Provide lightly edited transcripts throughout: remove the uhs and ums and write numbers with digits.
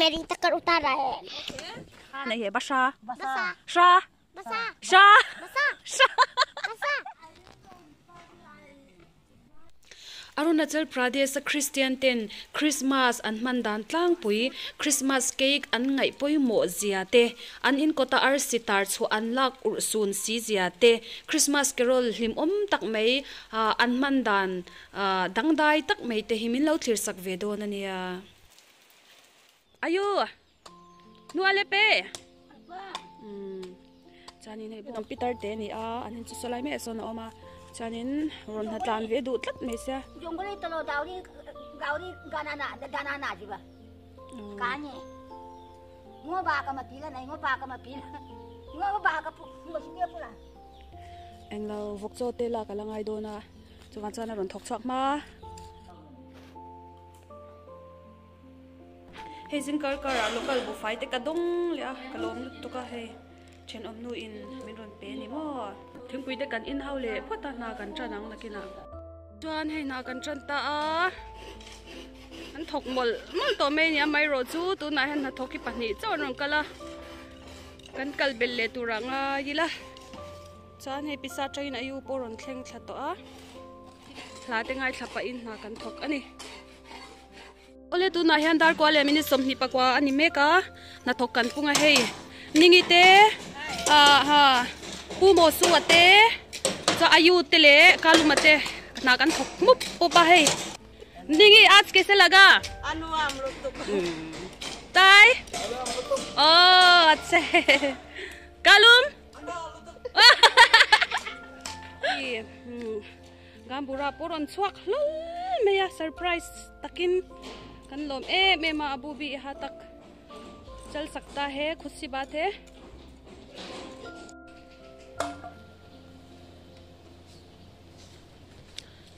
मेरी तक्कर उतार रहा है नहीं है बसा बसा शा बसा शा बसा शा बसा Arunachal Pradesh Christian ten Christmas an hman dan tlangpui Christmas cake an ngaih pawimawh zia te an in kawta arsi tar chhuah an lak urh sun si zia te Christmas carol hlim awm tak mai ah an hman dan ah dangdai tak mai te hi min lo thlir sak ve dawn a nia. Ayu nuale pe chuanin hei bulah pitar te a ni a an in chu saw lai maiah sawn a awm a chuanin rawn hna tlan ve duh tlat mai sia. Englo vawk chaw te lak a la ngai dawn a chuvang chuan a rawn thawk chhuak hma. Hei zing kar kar ah local buhfai te ka dawng leh a ka lawm lutuk a hei thenawm nu in min rawn pe a ni maw. Thingpui te kan in ho leh phawt a hna kan tan ang nakinah chuan hei hna kan tan ta a an thawk mawlh mawlh tawh mai a ni a amaherawhchu tunah hian hnathawk hi pahnih chauh an rawn kal a kan kal belh leh tur ah ngai ila chuan hei pisa atangin a u pawh a rawn thleng thla tawh a hla te ngaithla pahin hna kan thawk a ni. Awle tunah hian dar kua leh minute 24 a ni mek a, hnathawk kan pung a hei Ningi te ah ha Pu Mawsua te chuan Ayu te leh Kaluma te hna kan thawk mup pawp a hei Ningi aaj kaise laga? Tai oh acha Kalum Gambura pawh rawn chhuak hlawl mai a, surprise takin kan lawm em em a, abu bi ha tak chal sakta he khushi baat he.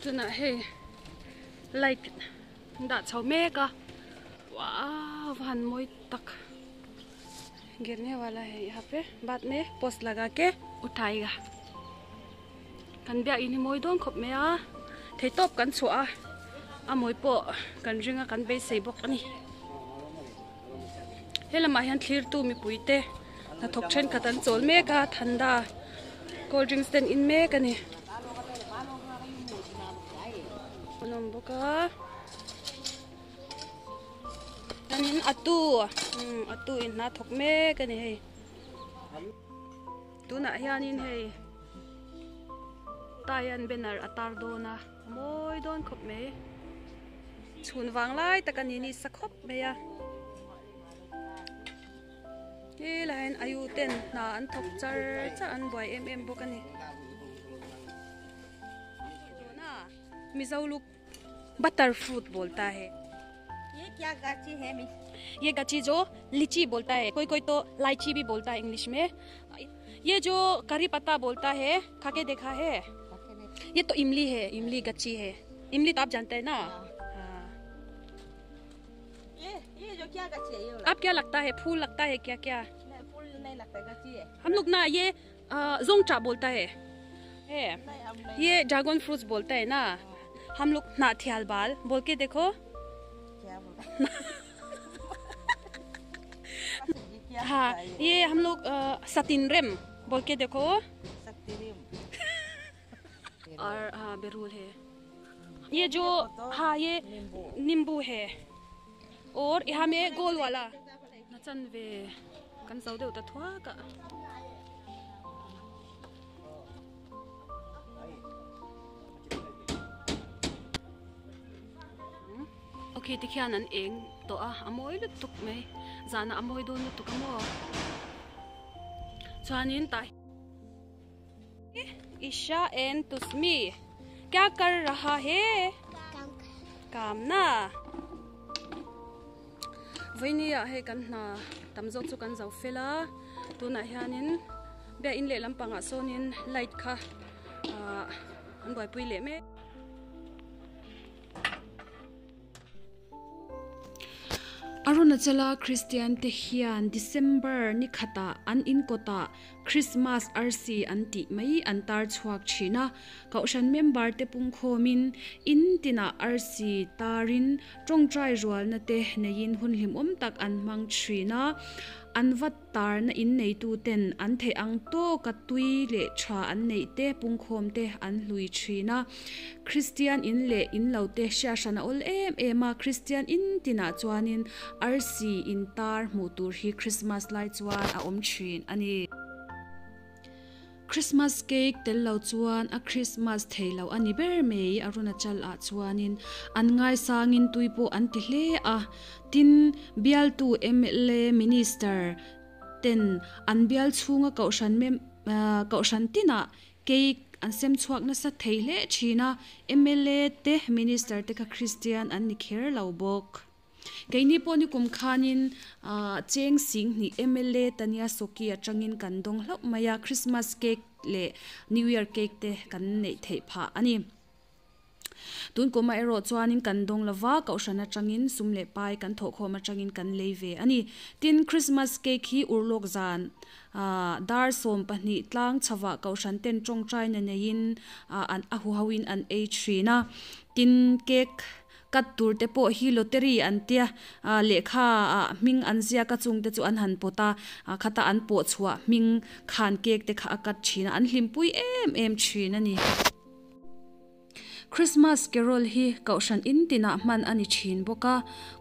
Tunah hei light an dah chho mek a, wow van mawi tak girne wala hai yaha pe baad me post laga ke uthaiga. Kan biakinn hi mawi dawn khawp mai a, theitawp kan chhuah a, a mawi pawh kan ring a kan beisei bawk a ni. He lamah hian thlirtu mipui te hnathawk thenkhat an chawl mek a, thanda cold drinks te an in mek a ni. An awm bawk a, chuanin a tu a tu in hna thawk mek a ni hei. Tunah hianin hei taian banner a tar dawn a a mawi dawn khawp mai chhun vang lai tak a ni ni sa khawp mai a helai hian ayu ten hna an thawk char char an buai em em bawk a ni mizo luk butter fruit bolta hai ये क्या गाची है miss ये गची जो लीची बोलता है कोई कोई तो लाइची भी बोलता है इंग्लिश में ये जो करी पत्ता बोलता है खा के देखा है ये तो इमली है इमली गच्ची है इमली तो आप जानते हैं ना हाँ। ये ये जो क्या गच्ची है ये वाला आप क्या लगता है फूल लगता है क्या क्या नहीं फूल नहीं लगता गच्ची है हम लोग ना ये जोंगचा बोलता है है नहीं हम नहीं ये ड्रैगन फ्रूट्स बोलता है ना हम लोग नाथियाल बाल बोल के देखो क्या बोलता ये क्या हाँ होता है ये ये हम लोग सतिनरेम बोल के देखो सतिरिम और हाँ बेरूल है ये जो हाँ ये नींबू है और यहाँ में गोल वाला नचन वे कन सौदे होता थोड़ा का okay tikhian an eng tawh a a mawi lutuk mai zana a mawi dawn lutuk a maw chuanin tah Isha and Tusmi kya kar raha hai kam na vawinia ah hei kan hna tam zawk chu kan zo fel a tunah hianin biakin leh lampangah sawnin light kha ah an buaipui leh mek. Arunachala Kristian te hian December ni khatah an in kawtah Krismas arsi an tih mai an tar chhuak thin a. Kohhran member te pungkhawmin in tinah arsi tarin tawngtai rualna te neiin hun hlimawm tak an hmang thin a. An va tarna in neitu ten an theih ang tawka tui leh tha an neih te pungkhawm te an hlui thin a. Kristian in leh in lo te hriathran a awl em em a, Kristian in tinah chuanin arsi in tar hmuh tur hi Krismas lai chuan a awm thin a ni. Christmas cake tel lo chuan a Christmas thei lo a ni ber mai Arunachal ah chuanin an ngaisangin tui pawh an ti hle a, tin bialtu mla minister ten an bial chhunga kohhran mem kohhran tinah cake an sem chhuak nasa thei hle thin a, mla te minister te kha Christian an ni kher lo bawk. Keini pawh ni kum khanin cheng sing hnih mla Tania Soki atangin kan dawng hlauh mai a, Christmas cake leh New Year cake te kan neih theih phah a ni. Tun kum ah erawh chuanin kan dawng lova, Kohhran atangin sum leh pai kan thawhkhawm atangin kan lei ve a ni. Tin, Christmas cake hi urlawk zan dar 12 tlang chhavah Kohhran ten tawngtaina neiin an a huhoin an ei thin a. Tin, cake Cut tur te pawh hi lottery an tia, lehkha ah hming an ziak a chung te chu an han pawt a, khata an pawh chhuah hming khan cake te kha a cut thin a, an hlimpui em em thin a ni. Christmas carol hi Kohhran in tinah hman a ni thin bawk a,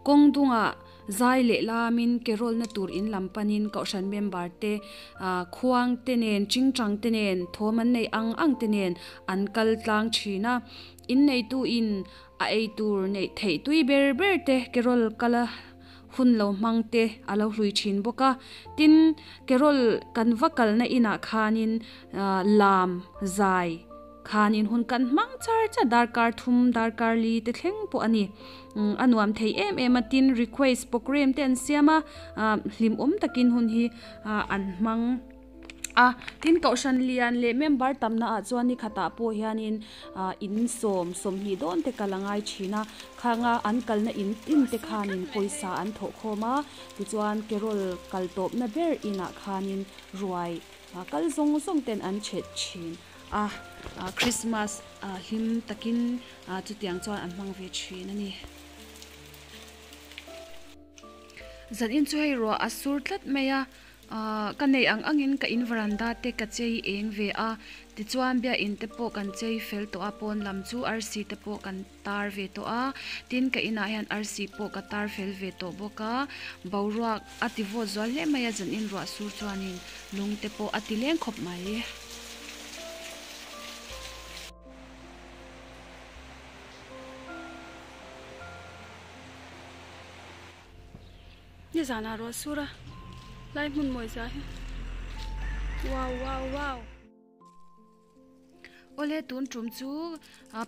kawng dungah zai leh lamin carol na tur in lam panin Kohhran member te khuang te nen, chingchang te nen, thawm an nei ang ang te nen an kal tlang thin a, in neitu in A ei tur neih theih tui ber ber te carol kala hun lo hmang te a lo hlui thin bawk a. Tin, carol kan va kalna inah khanin lam zai khanin hun kan hmang char char darkar thum darkar li te thleng pawh a ni. A nuam thei em em a, tin request program te an siam a, hlimawm takin hun hi an hmang. A, tin Kohhran lian leh member tamna ah chuan ni khatah pawh hianin in sawm 20 dawn te kal a ngai thin a, khanga an kalna in tin te khanin pawisa an thawh khawm a, tichuan carol kal tawpna ber inah khanin ruai kal zawng zawng ten an chhet thin a, Christmas hlim takin chutiang chuan an hmang ve thin a ni. Zan in chu hei ruah a sur tlat mai a. Ahh ka neih ang angin ka in varanda te ka chei eng ve a, tichuan biakinn te pawh kan chei fel tawh a, pawn lam chu arsi te pawh kan tar ve tawh a, tin ka inah hian arsi pawh ka tar fel ve tawh bawk a, boruak a ti vawt zual hle mai a, zanin ruah sur chuanin lung te pawh a ti leng khawp mai. Nizanah ruah sur a lai hmun mawi zia hi wow wow wow awle tun tum chu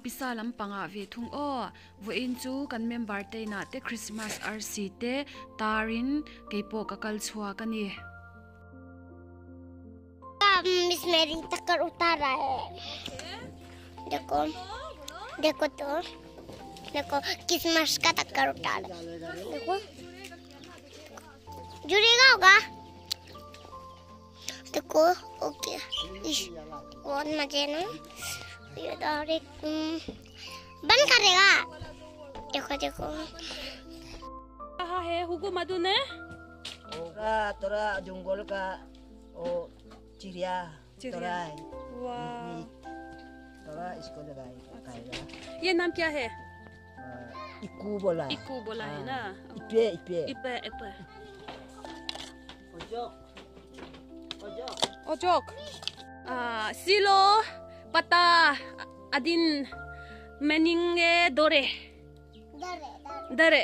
pisa lampangah ve thung aw vawiin chu kan member te inah te christmas arsi te tarin keipawh ka kal chhuak a ni. Miss Mary takar utara hai देखो देखो तो देखो क्रिसमस का टक्कर उतारा देखो जुड़ेगा होगा देखो ओके बहुत मजे ना ये डायरेक्ट बंद करेगा देखो देखो कहा है हुगु मधु ने होगा तोरा जंगल का ओ चिड़िया तोरा वाह तोरा इसको लगाएगा। ये नाम क्या है? इकू बोला। इकू बोला है ना। इपे इपे इपे इपे ओजोक ओजोक ओजोक सिलो पता अदिन मेनिंगे दोरे दरे दरे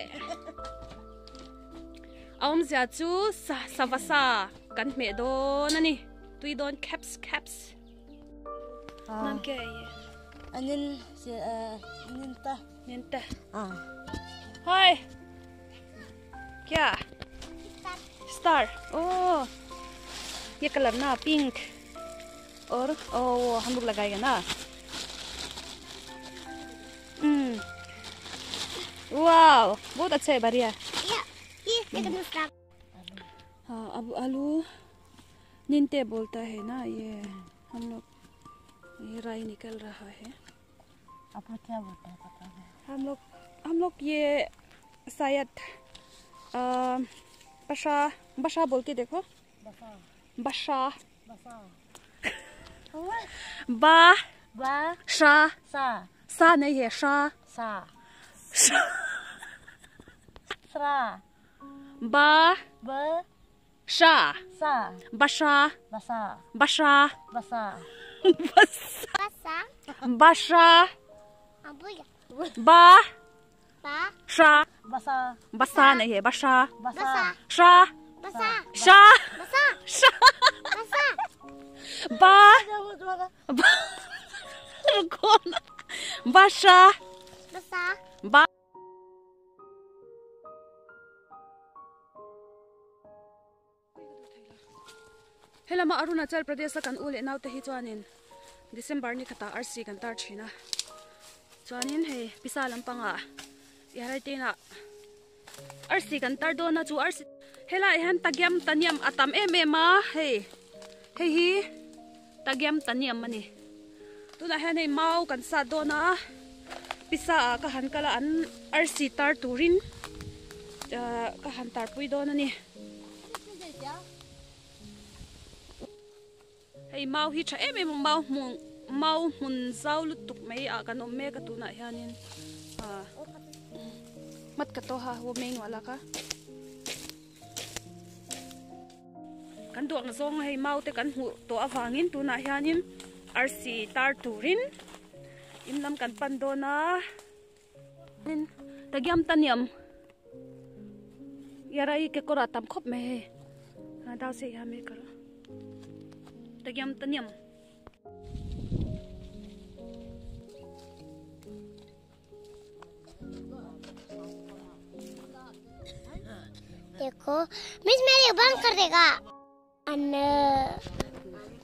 awm zia chu savasa kan hmeh dawn a ni tui dawn caps caps nam kya hai ye anin ninta ninta hi kya star oh ye color na pink और ओ हम लोग लगाएगा ना वाओ बहुत अच्छा है बढ़िया। दूसरा हाँ अब आलू निनते बोलता है ना ये हम लोग ये राई निकल रहा है। आप लोग क्या बोलते हैं पता नहीं। हम लोग ये शायद बसा बसा बोल के देखो। बसा बसा बसा बा बा शा सा सा नहीं है शा सा सरा बा ब शा सा बसा बसा बसा बसा बस बसा बसा बा बा शा बसा बसा नहीं है बसा बसा शा बसा शा बसा शा बसा बा रुको ना बसा बसा बा helama Arunachal Pradesh kan ule nau te hi chuanin December ni khata RC kan tar thina chuanin hei pisa lampanga yarai te na RC kan tar do na chu RC hela hian tagyam taniam atam em em a hei hei hi tagyam taniam ani tuna hian hei mau kan sa do na pisa a ka han kala an RC tar turin ka han tar pui don ani. Hei mau hi tha em em mau hmun zau lutuk mai a kan awm mek a tunah hianin a mat ka to ha wo main wala ka kan duak zawng hei mau te kan hmuh tawh awangin tunah hianin RC tar turin in lam kan pan dawn a tagyam taniam yarai ke kawr ah tam khawp mai hei a dau se hian mai kar tagyam taniam. देखो miss मेरी बंद कर देगा अन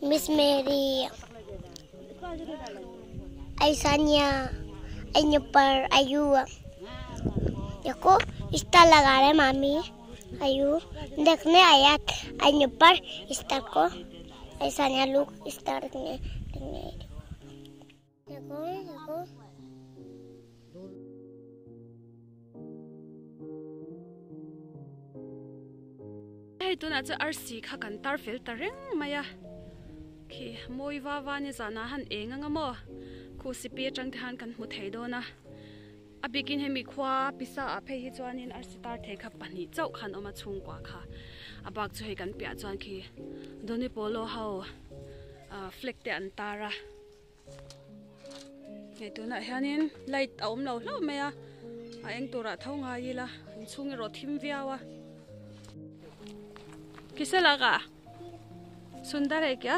miss मेरी ऐसानिया ऐन पर आयु देखो स्टार लगा रहे मामी आयु देखने आया ऐन पर स्टार को ऐसानिया लोग स्टार देखने देखने देखो देखो hei tuna chu RC kha kan tar fel ta reng mai a khi mawi va va ni zana han eng anga maw khu sipi atang te han kan hmu thei dawn a a bikin hemi khua pisa a phei hi chuanin RC tar thei kha pahnih chauh khan awm a chhungkua kha a bak chu hei kan piah chuan khi doni polo ho flag te an tar a hei tunah hianin light a awm lo hlauh mai a a eng turah tho ngai ila inchhung erawh thim viau a. किसे लगा सुंदर है क्या?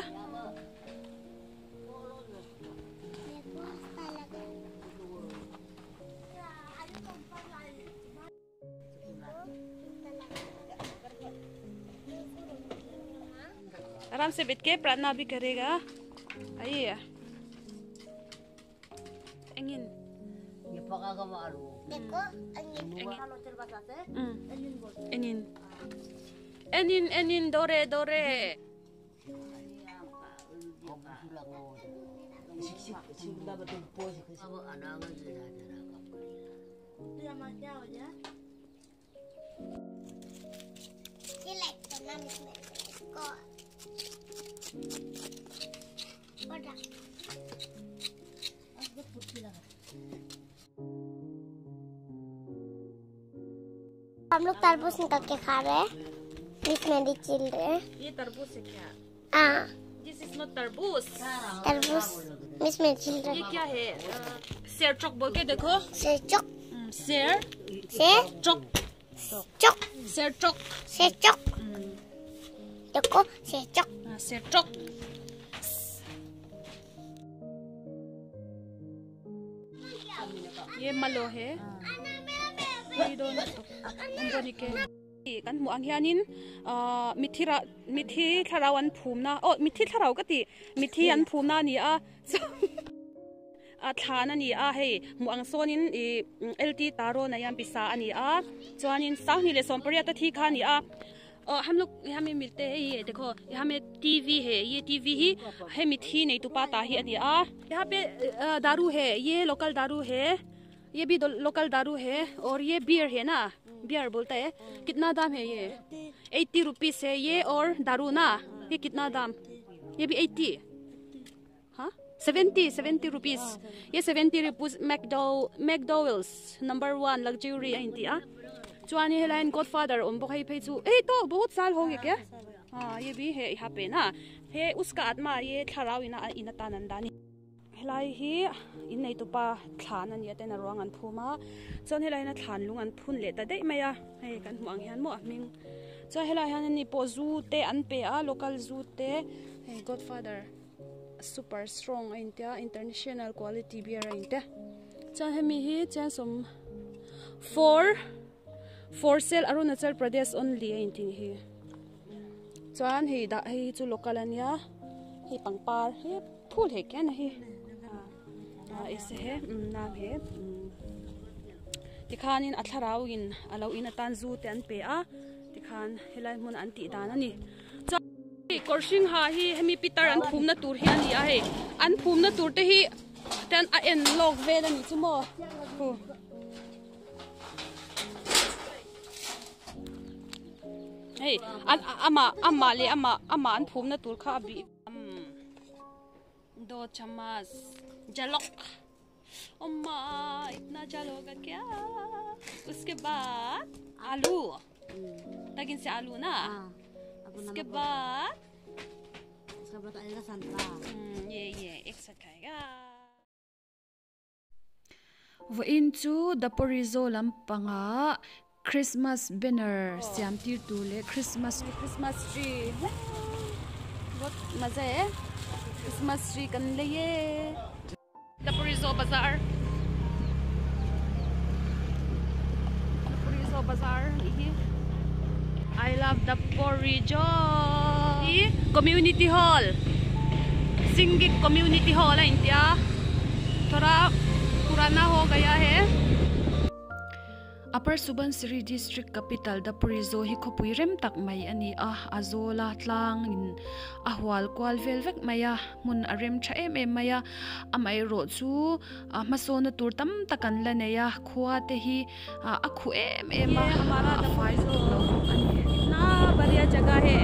आराम से बैठ के प्रार्थना भी करेगा। आइए एंगिन देखो एंगिन एनिन एनिन डोरे डोरे ये लाइट करना इसमें इसको हम लोग तरबूज निकाल के खा रहे हैं। इसमें भी चिल रहे हैं। ये तरबूज है क्या? हाँ। This is not तरबूज। तरबूज इसमें चिल रहे। ये क्या है? शेर चौक बोल के देखो। शेर चौक। शेर। शेर। चौक। चौक। शेर चौक। शेर चौक। देखो शेर चौक। शेर चौक। ये मलो है। ये दोनों तो के kan mu ang hianin mithira mithi thlarau an phum na o mithi thlarau ka ti mithi an phum na ni a A thlan a ni a, hei hmuh ang sawnin ih LT Tarawn ah hian pisa a ni a, chuanin sanghnih leh sawmpariat a thi kha a ni a. Aw ham luk hemi milte hei dekhaw hemi TV he ye TV hi hemi thi nei tupa ta hi a ni a. Yaha pe daru he ye local daru he ye bi local daru he aur ye beer he na beer bolte hai kitna dam he ye 80 rupees he ye aur daru na ye kitna dam ye bi 80. Ha? 70, 70 rupees. Ye 70 rupees McDowell, McDowell's number 1 luxury a inti a. Chuan hi helai Godfather awm bawk hei phei chu. Ei to bahut sal ho ge ke. Ha ye bi he ha pe na. He uska atma ye thlarau ina in atan an dan. Helai hi in nei tupa thlan ani aten a ruang an phum a. Chuan helai hian a thlan lung an phun leh ta daih mai a. Hei kan hmuh ang hian maw a hming. Chuan helai hian ani pawh zu te an pe a local zu te hei Godfather Super strong a intia international quality beer a intia chuan hemi hi chuan sawm for for sale Arunachal Pradesh only a inti hi chuan hei dah hei hi chu local ania hei pangpar hi phul hek hian a hi a ese he nam he tikhanin a thlarau in a lo in atan zu te an pe a tikhan helai hmun an tih dan ani. Hei kawr hring ha hi hemi pitar an phumna tur hi a ni a hei an phumna tur te hi ten a en lawk vel a ni chu maw hu hei an amah amah leh amah amah an phumna tur kha a bih do chamas jalok Amma itna jal hoga kya uske baad alu takin se alu na uske baad uske baad aayega santra ye ye ek sath khayega Vawiin chu Daporizo lampangah Christmas banner siam tir tur leh Christmas Christmas tree bahut maza hai Christmas tree kan lei e. Daporizo bazar Daporizo bazar nih hi I love Daporizo hi community hall Singik community hall a intia thoda purana ho gaya hai. Upper Subansiri District Capital Daporizo hi khawpui rem tak mai a ni a, a zawl a tlang in a hual kual vel vek mai a, hmun a rem tha em em mai a, amaherawh chu hmasawnna tur tam tak an la nei a, khua te hi a khuh em em a, a fai lutuk lo bawk a ni. Kitna badhiya jagah hai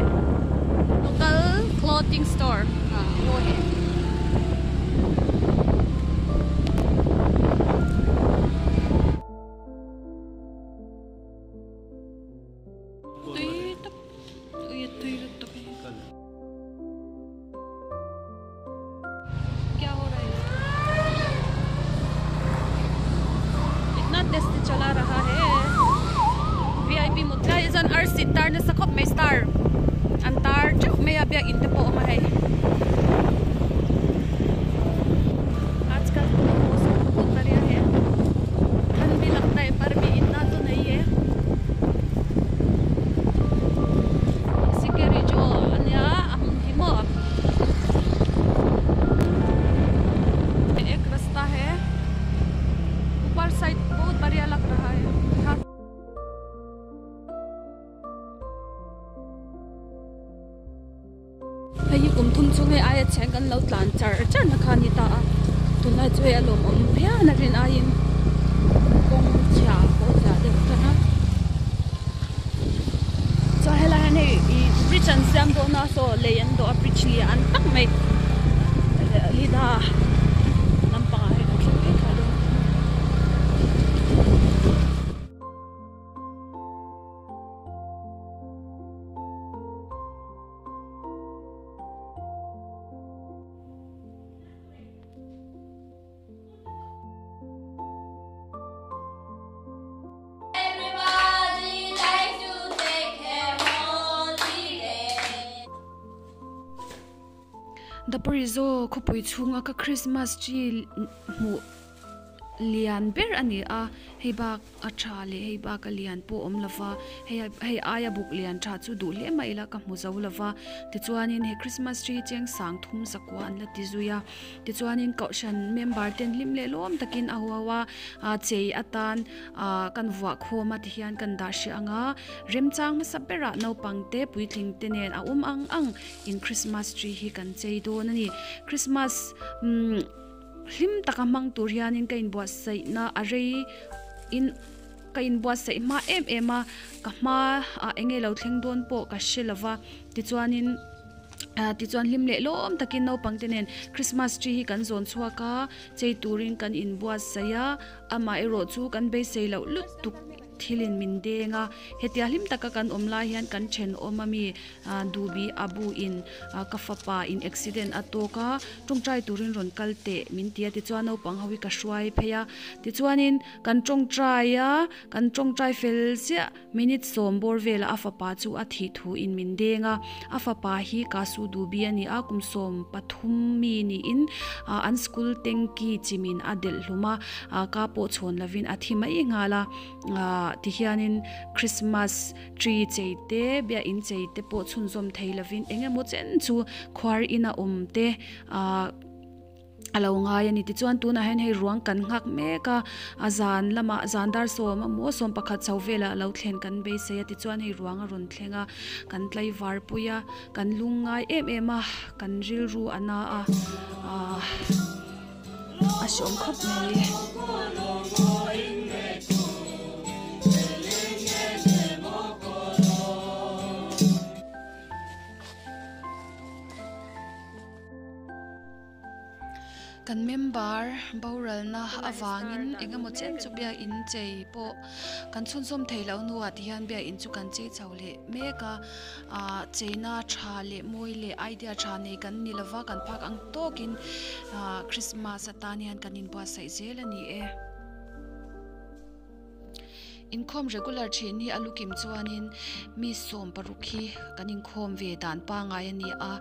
local clothing store wo hai. Tui tak ui tui lutuk hi. Kya ho raha hai itna tasty chala raha hai vip mut lai chuan arsi tar nasa khawp mai star an tar teuh mai a biakin te pawh a awm a hei. Aajkal toh mausam bahut badhiya hai thand bhi lagta hai par bhi itna toh nahi hai sikeri jo ania a hmun hi maw ek rasta hai upar side bahut badhiya lag raha hai. Hei hi kum thum chung hei aia chheng kan lo tlan char char na kha a ni ta a tunlai chu hei a lawmawm phian a rin aiin kawng chhia pawh a zia deuh tan a chuan helai hian hei ih bridge an siam dawn a saw lei an dawh a bridge lian tak mai lida lampangah hei kan thleng phei thla dawn. Daporizo khawpui chhunga ka Christmas tree hmuh. Lian ber a ni a, hei bak a tha leh hei bak a lian pawh awm lova, hei hei aia buk lian tha chu duh hle mah ila ka hmu zo lova, tichuanin he Christmas tree cheng sang thum zakua an la ti zui a, tichuanin kohhran member ten hlim leh lawm takin a huau a, ah chei atan ah kan vuah khawm a tihian kan dah hreh ang a, remchang hmasa berah naupang te puitling te nen a awm ang ang in Christmas tree hi kan chei dawn a ni, Christmas umm. Hlim taka hmang tur hianin ka inbuatsaihna a rei in ka inbuatsaih hma em em a, ka hma ah eng nge lo thleng dawn pawh ka hre lo va, tichuanin ah tichuan hlim leh lawm takin naupang te nen Christmas tree hi kan zawn chhuak a, chei turin kan inbuatsaih a, amaherawh chu kan beisei loh lutuk thilin min deng a, hetia hlim taka kan awm lai hian kan thenawm ami Dubi Abu in ka fapa in accident a tawk a, tawngtai turin rawn kal teh min ti a, tichuan naupang ho hi ka hruai phei a, tichuanin kan tawngtai a, kan tawngtai fel chiah minute sawm bawr velah a fapa chu a thih thu in min deng a, a fapa hi Kasu Dubi a ni a, kum 13 mi niin an school tanki chimin a delh hlum a, ka pawh chhawn lovin a thi mai nghal a, tihianin Christmas Tree chei te, biakin chei te pawh chhunzawm thei lovin eng emaw chen chu khuar ina awm te ah a lo ngai a ni. Tichuan tunah hian hei ruang kan nghak mek a, a zan lamah zan dar sawm emaw sawm pakhat chho velah a lo thlen kan beisei a. Tichuan hei ruang a rawn thleng a, kan tlaivar pui a, kan lung ngai em em a, kan rilru a na a, ah a hreawm khawp mai. Kan member boralna avangin eng emaw chen chu biakin chei pawh kan chhunzawm thei loh hnuah ti hian biakin chu kan chei chho leh mek a, ah cheina tha leh mawi leh idea tha nei kan ni lova kan phak ang tawkin ah Christmas atan hian kan inbuatsaih zel a ni e. Inkhawm regular thin hi a lukim chuanin mi 16 hi kan inkhawm ve dan pangai a ni a,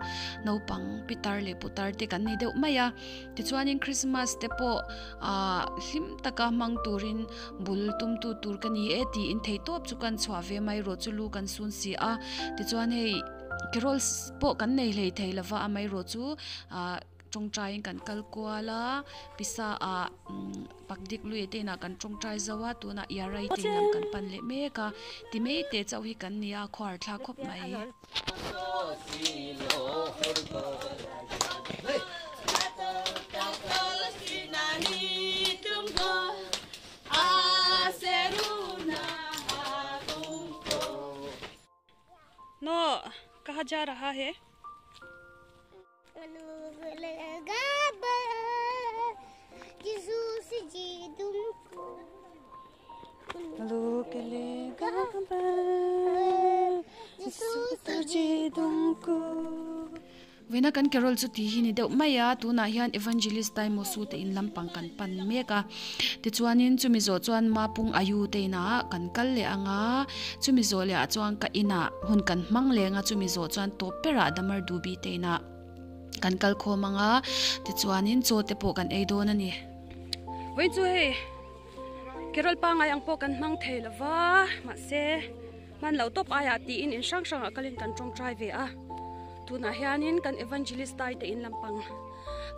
naupang pitar leh putar te kan ni deuh mai a. Tichuanin Christmas te pawh ah hlim taka hmang turin bul tumtu tur ka ni e tiin theihtawp chu kan chhuah ve mai rawh chu lu kan sun si a. Tichuan hei carol pawh kan nei hlei thei lova amaherawh chu ah tawngtaiin kan kal kual a, pisa ah pakdik lui te inah kan tawngtai zo a, tunah iarai te in lam kan pan leh mek a, ti mai te chauh hi kan ni a, khuar thlak khawp mai. No, kaha ja raha hai? Vawiina kan carol chu tih hi ni deuh mai a, tunah hian Evangelist Taimosu te in lampang kan pan mek a, tichuanin chumi zawh chuan Mapung Ayu te inah kan kal leh ang a, chumi zawh leh ah chuan ka inah hun kan hmang leng a, chumi zawh chuan tawp berah Damar Dubi te inah kan kal khawm ang a, tichuanin chaw te pawh kan ei dawn a ni. Vawiin chu hei carol pangai ang pawh kan hmang thei lova, mahse hman loh tawp aiah tiin in hrang hrangah kalin kan tawngtai ve a, tunah hianin kan evangelist tai te in lampang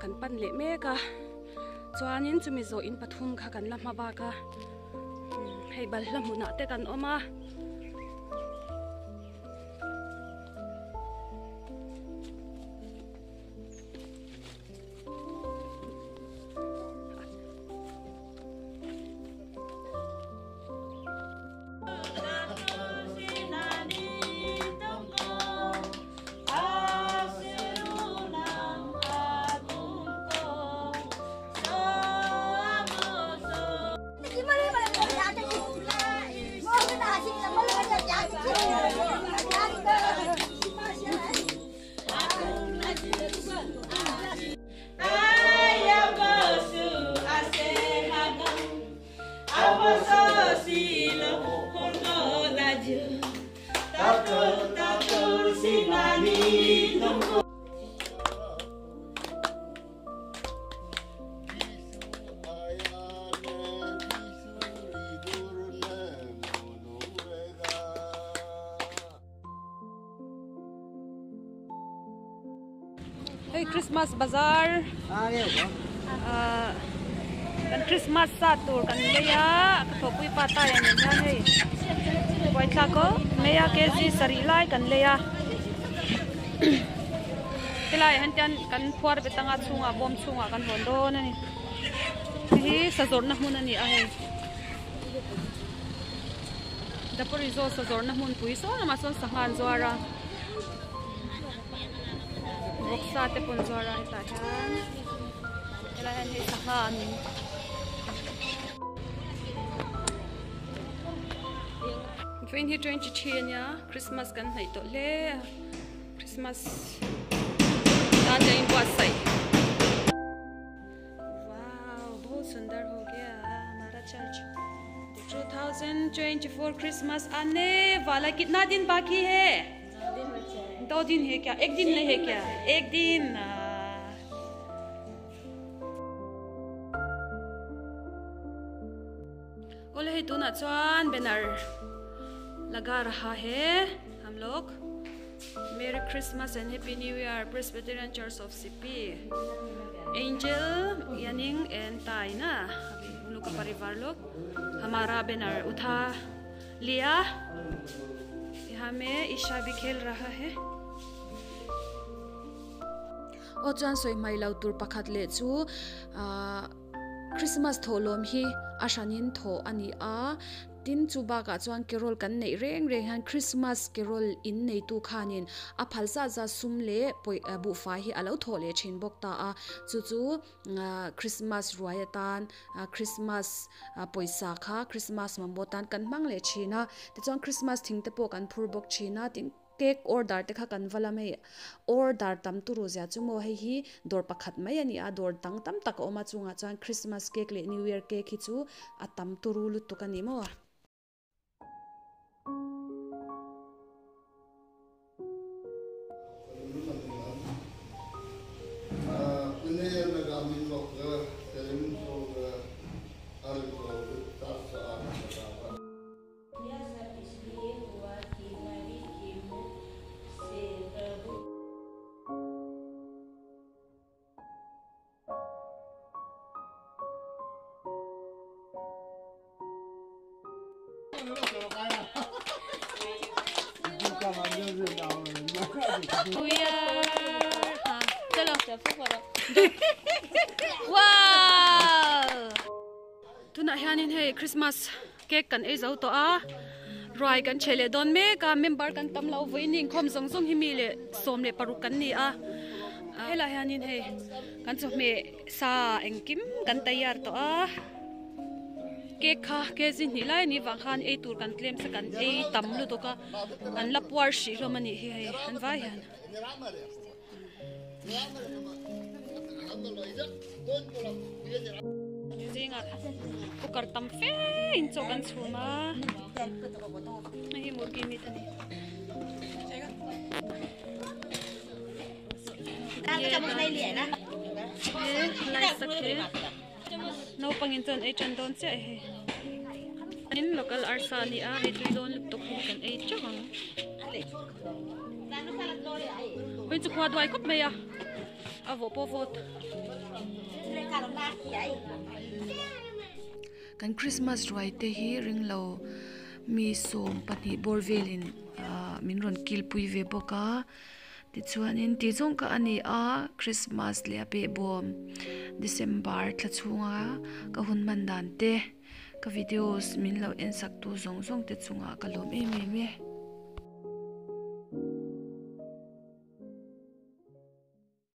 kan pan leh mek a, chuanin chumi zawh in pathum kha kan la hma bak a, hei balhla hmunah te kan awm a. Hei Christmas bazar kan Christmas sa tur kan lei a ka thawhpui pa tai a nen hian hei buaithlak khawp mai a kg sarih lai kan lei a helaiah hian tian kan phuar bet anga chhungah bawm chhungah kan hawn dawn a ni hei hi sazawrhna hmun a ni a hei. Daporizo sazawrhna hmunpui sawn lamah sawn sangha an zuar a vawksa te pawh an zuar a hetah hian helai hian hei sangha an Vawiin hi 23 ania Christmas kan hnaih tawh hle a Christmas tan kan inbuatsaih. Wow bahut sundar ho gaya hamara church 2024 Christmas aane wala kitna din baki hai do din hai kya ek din nahi hai kya ek din Ole hei tunah chuan banner laga raha hai hum log Merry Christmas and Happy New Year Presbyterian Church of Sipi Angel Yaning and Taina abhi un log ka parivar log hamara banner utha liya yaha me Isha bhi khel raha hai. Aw chuan sawi hmai lo tur pakhat leh chu ahh Christmas thawhlawm hi a hranin thawh a ni a. Tin, chu bakah chuan carol kan neih reng reng hian Christmas carol in neitu khanin a phal zat zat sum leh pawi buhfai hi a lo thawh leh thin bawk ta a. Chu chu Christmas ruai atan Christmas pawisa kha Christmas mamawh tan kan hmang leh thin a. Tichuan Christmas thing te pawh kan phur bawk thin a. Tin, Cake order te kha kan va la mai order tam turu zia chu maw hei hi dawr pakhat mai a ni a dawr dang tam tak a awm a chungah chuan Christmas cake leh New Year cake hi chu a tam turu lutuk a ni maw. यह सब इसलिए हुआ कि नबी के मुख से प्रभु Tunah hianin hei Christmas cake kan ei zo tawh a ruai kan chhe leh dawn mek a member kan tam lo vawiin inkhawm zawng zawng hi mi leh 16 kan ni a helai hianin hei kan chawhmeh sa engkim kan tayar tawh a cake kha kg hnih lai a nih vang khan ei tur kan tlem se kan ei tam lutuk a an la puar hrih hlawm a nih hi hei an vai hian. Zingah cooker tam fe in chaw kan chhum a hei hi murgi meat a ni. Naupangin chuan ei tan dawn chiah hei. In local arsa a ni a hei tui dawn lutuk hi kan ei teuh ang. Hei chu khua duai khawp mai a a vawh pawh vawt. Kan Christmas ruai te hi ringlo mi 12 bawr velin min rawn kilpui ve bawk a tichuanin tih zawng kha a ni a Christmas leh a behbawm December thla chhunga ka hun hman dan te ka videos min lo en sak tu zawng zawng te chungah ka lawm em em e.